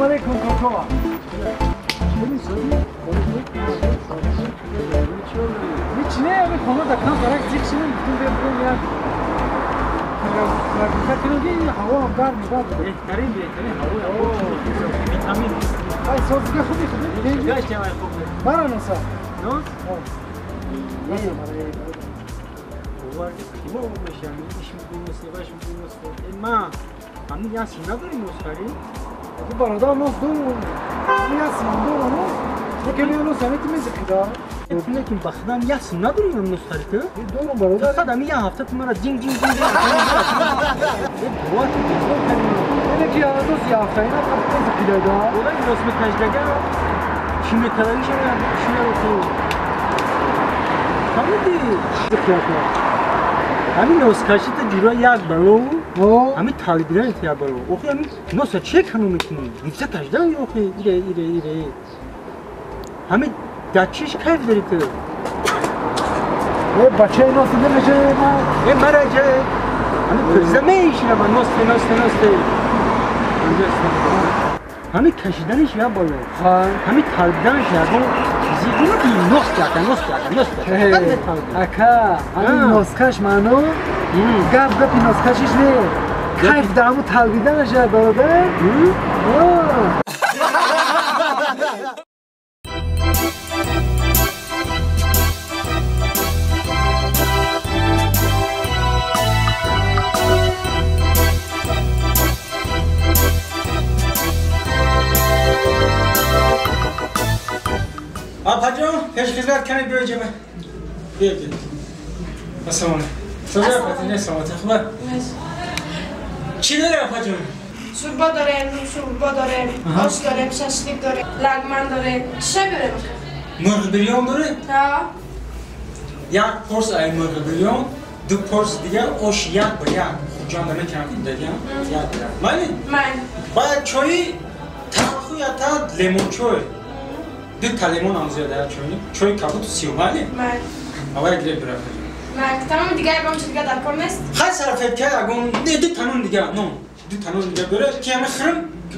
Алейкум коко. Ничне, ами хона да кам барак зиқ шинем, гуфтем биям бирем як прогулка кунем, ки ҳаво ҳам гарм бад. Беҳтарин, беҳтарин ҳаво, витамин. Ай созига хуби хуби. Гаштем ай хуб. Мара носа. Нос? Носа мара. Бовар мо мешам, иш мегӯнос, ваш мегӯнос. Ма ҳамин як син надорем нос харӣ? Ду бародар нос дорум. Ҳамин як син дорум нос. Лекин я нос ҳамин мезиқида. Лекин ба худам як син надорем нос харӣ ту? Дорум бародар. Фақат ҳамин як ҳафта ту мара ҷинг ҷинг ҷинг. Бовар ки безор кардӣ. Лекин я нос як ҳафта ина мезиқида да. Ода нос мекашдага чӣ мекардагиша шинаро ту. Фаҳмидӣ? Ҳамин носкашита ҷура як бало, ҳамин талибиранита як бало. Охи ҳамин носа че кану мекунӣ? Нифса таждан охи ире ире ире. Ҳамин дар чиш кайф дорӣ ту? Э бачаи нос намеҷа ма. Э мараҷа. Ҳамин пирза меишина ба носте носте носте. Ҳамин кашиданиш як бало. Ҳамин талибиданаш ягон зиқуна ки носте ака носте ака носте. Ака, ҳамин носкаш маъно гап гапи носкашиш не. Кайф дар ҳамун талбиданаш як бародар. Апаҷон, пешхизмат кане биё ҷама. Биё биё. Ассалому алайкум. Салом апаҷон, саломатӣ хуб? Чӣ дорӣ апаҷон? Шӯрбо дорем, шӯрбо дорем, ош дорем, шашлик дорем, лагман дорем. Чӣ биёрем? Мурғ бирён дорӣ? Ҳа. Як порс ай мурғ бирён, ду порс дигар ош як ба як. Хуҷанда мекунам дигар, як ба як. Майли? Майли. Баъд чои талху я та лемон чой. Ду та лимон ҳам зиёд дар чойни. Чой кабуд сиёҳ, майли? Майли. Аввал гиреб бира апаҷон. Майли. Тамоми дигар ягон чиз дигар дар кор нест? Хай сарафет ка ягон не ду та нон дигар, нон. Ду та нон дигар бира ки ҳама хӯрам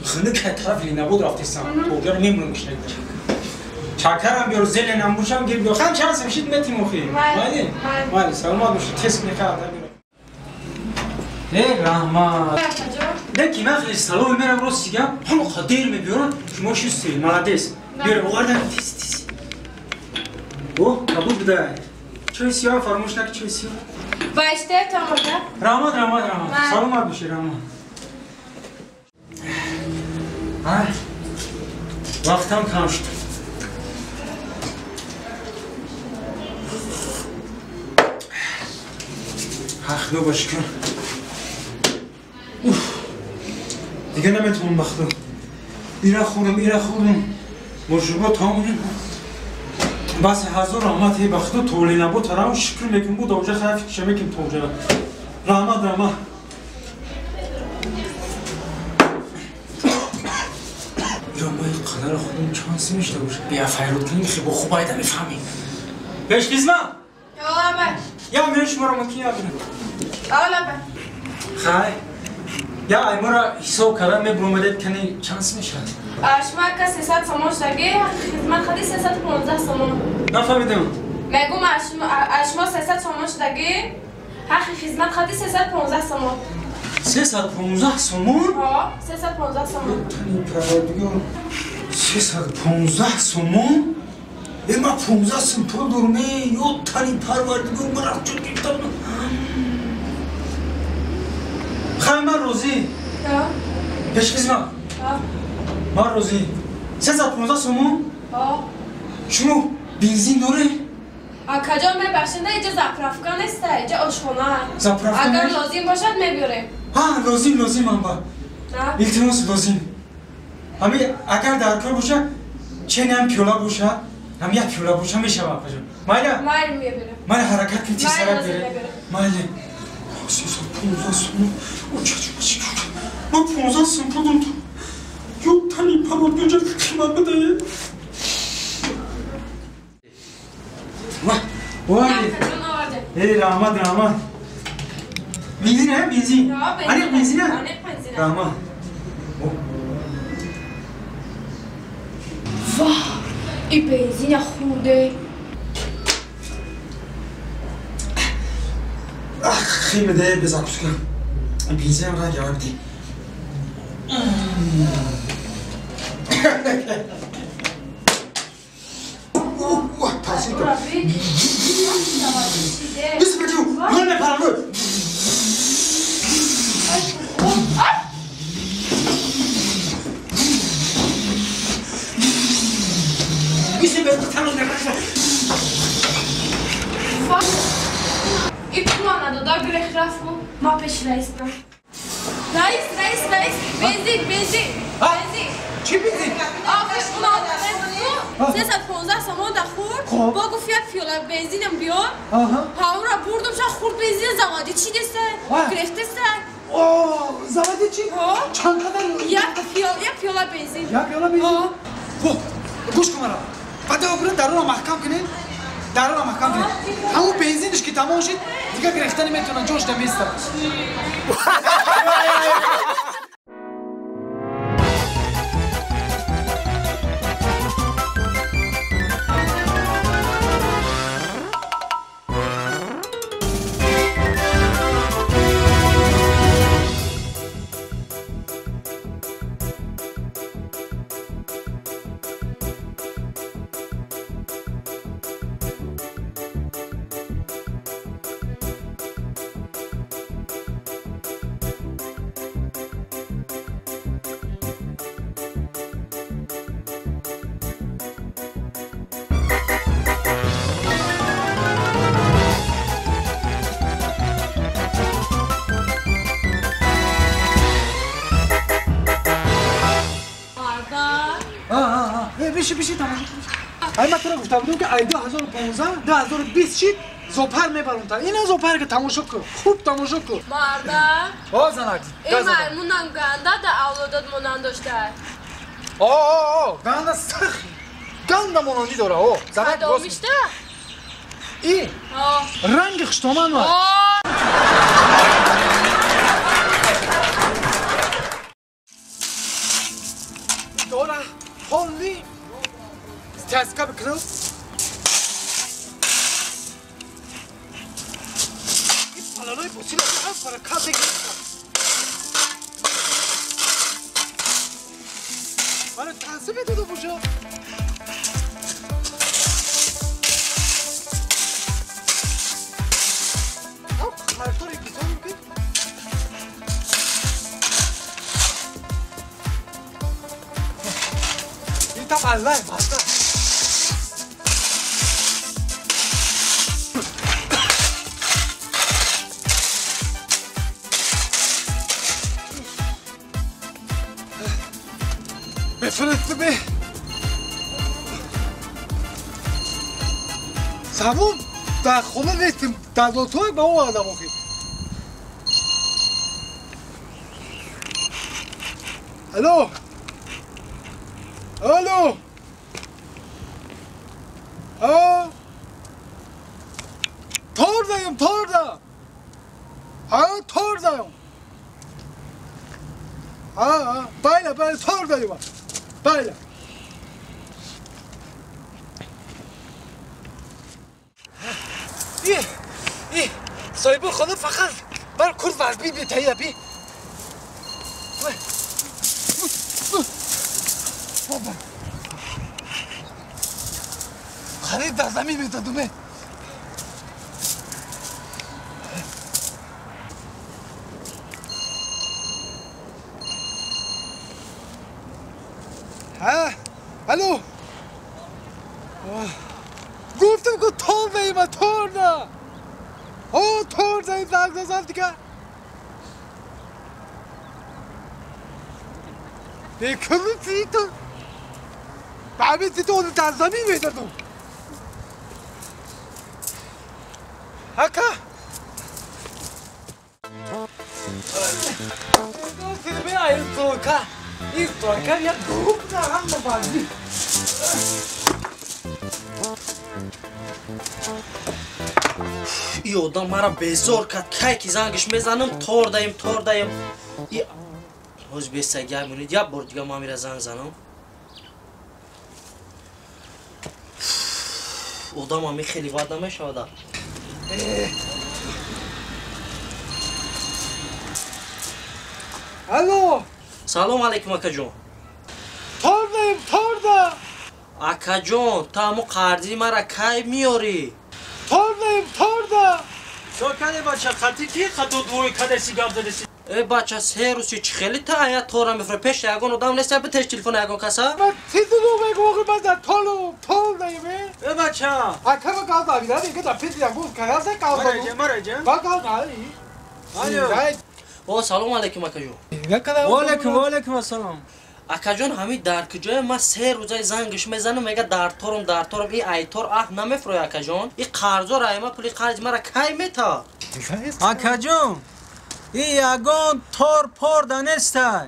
хунук ҳай тараф Ленинобод рафтесам. Тоҷаро мемурам гушнагӣ. Шакарам биёр, зеленам бошам гир биёр. Хам чанд сим шид метим охи. Майли? Майли, саломат бошед. Тез кунӣ хай ада биёр. Э раҳмат. Лекин ман хеле саломи мерам рост дигам, ҳама қадер мебиёранд, шумо шустед, молодец. Биёр, овардан тез тез. О, кабуд бидай. Чой сиёҳ фаромӯш накун, чой сиёҳ. Баиште тамоша. Раҳмат, раҳмат, раҳмат. Саломат бошед, раҳмат. Ай, вақтам кам шуд. Ҳақ худо ба шукр. Уф, дига наметавонам ба худо. Ира хӯрдам, ира хӯрдам. Мошурбо тамом. Бас ҳазор раҳмат эй ба худо толинабо тарам шукр мекунам буд оҷа хай фикр мекунам то оҷа. Раҳмат, раҳмат. Ё май қадар худам чанд сим шуда бошад. Бия файрод кунем хеле хуб айда мефаҳмем. Пешхизмат. Ола. Я меён шуморо мумкин я бинам. Ола. Хай. Я ай моро ҳисоб кардам мебуромадед кани чанд сим мешавад? Шумо ака 300 сомон шудаги, хизмат хади 315 сомон. Нафаҳмидам. Мегӯм аз шумо 300 сомон шудаги, ҳаққи хизмат хади 315 сомон. 315 сомон? Ҳо, 315 сомон. Тани парвардигор, 315 сомон? Э ман 15 сом пул дорам, э ё тани парвардигор, ман аз ҷо гирифтам. Хай ман розӣ. Ҳо. Пешхизмат. Ҳо. Ман розӣ. 315 сомон? Ҳо. Шумо бензин доред? Акаҷон мебахшед, иҷа заправка нест, иҷа ошхона. Заправка? Агар лозим бошад мебиёрем. Ҳа, лозим, лозим амба. Илтимос, лозим. Ҳами агар дар кор бошад, ченам пиёла бошад, ҳам як пиёла боша мешавад апаҷон. Майла? Майли мебиёрем. Майли ҳаракат кунед, тезтарак беред. Майли. 315 сомон. Ман 15 сом пул дорам. Ё тани парвардигор фикри ман бидае. Вай! Эй, раҳмат, раҳмат. Бензин, бензин. Аниқ бензин? Аниқ бензин. Раҳмат. Вах, и бензина хурде. Ах, химеде без закуска. Бензин ра ҷавоб ди. И пула надода грех рафту, ма пеш раис бам. Раис, раис, раис, бензин, бензин, бензин. Чӣ бензин? Охе, уна 315 сомон да хурд, бо гуфт як пиёла бензинам биёр. Ҳамура бурдум, ша хурд бензин заводи чӣ деса? Гирифтеса? О, заводи чӣ? Чанд қадар? Як пиёла, як пиёла бензин. Як пиёла бензин? Хуб, гӯш кун мара. Баъд обрӯ даруна маҳкам кунед. Даруна маҳкам кунед. Ҳамун бензинш ки тамом шид, дигар гирифта наметавонад, ҷош да меистад. Биши, биши, тамошо кун. Ай ман туро гуфта будам ки ай 2015 2020 шид зопар мебарам та. Ина зопар ки тамошо кун. Хуб тамошо кун. Марда. О занак. Эй маймунам ганда да авлодот монанд дошта. О, о, о, ганда сах. Ганда монандӣ дора. О, занак рост. Кадомишта? И. О. Ранги хуштоман ва. О. Дора, холли. Теска бикунам. Ин паланои босила ҳам фара каб бигирам. Мана таъсир медода боша. Ҳам хартори гизоним ки ин там аллай маста. بفرست به زبون در خونه نیستیم در دوتوی به اون آدم آخی. الو الو آه تار دایم تار دایم آه تار دایم آه بله بله تار دایم بله. ای ای صاحب خانه فقط بر کور وزبی بیتایی بی. خرید در زمین میدادومه. ها الو گفتم که تور دهیم تور نه او تور دهیم زنگ زد دیگه بکنم تو بعد تو اون در زمین میدادم هکا این ترکا یک گروپ نه هم بازی. ای آدم مرا بیزار کرد. کی که زنگش میزنم تار دایم تار دایم. ای روز بیست گه مونید یک بار دیگه ما میره زنگ زنم. Одам ами хеле вад намешавад. Алло. Салом алейкум акаҷон. Тордаем, торда. Акаҷон, ту ҳамун қарзи мара кай меёрӣ? Тордаем, торда. Чо каде бача, хати ки хато двои кадаси гап задаси? Э бача, се рӯзи чӣ хеле та ая тора мефура? Пеш ягон одам нест, битеш телефон ягон каса? Ман тизу мегӯ, ман дар толу, тол даем. Э бача. Ака ма гап давида, дига дар пеш ягон каса гап заду. Мараҷа, мараҷа. Ба гап наи. Алло. О, салом алейкум акаҷон. Ва алейкум, ва алейкум ассалом. Акаҷон, ҳамин дар куҷое ман се рӯзаи зангиш мезанам, мега дар торум, дар торум, и айтор аҳ намефурӯй акаҷон. И қарзо раима пули қарзи мара кай мета? Акаҷон, и ягон тор пор данестай.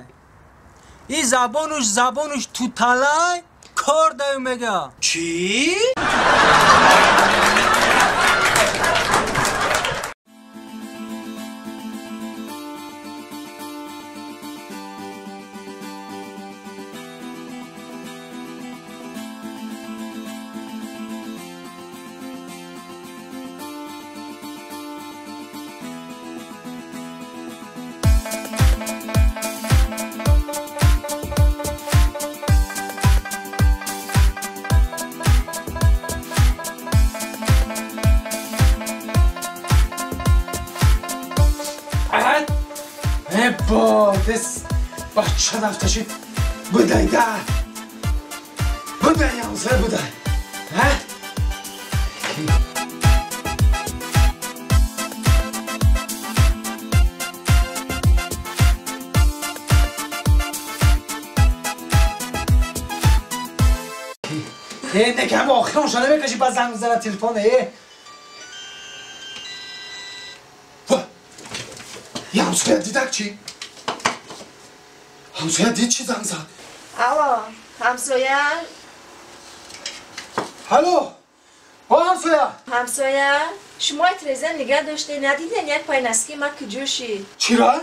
И забонуш забонуш туталай кор даю мега. Чӣ? Дес бача нафташид. Будай да. Будай ҳамсоя будай. Ҳа? Э, не кам охирон шуда мекаши ба занг зана телефон э. Я ҳамсоя дидак чӣ? Ҳамсоя дид чӣ занг зад? Алло, ҳамсоя? Алло, о ҳамсоя? Ҳамсоя, шумо треза нигаҳ доште, надиден як пайнаски ма куҷо шид? Чира?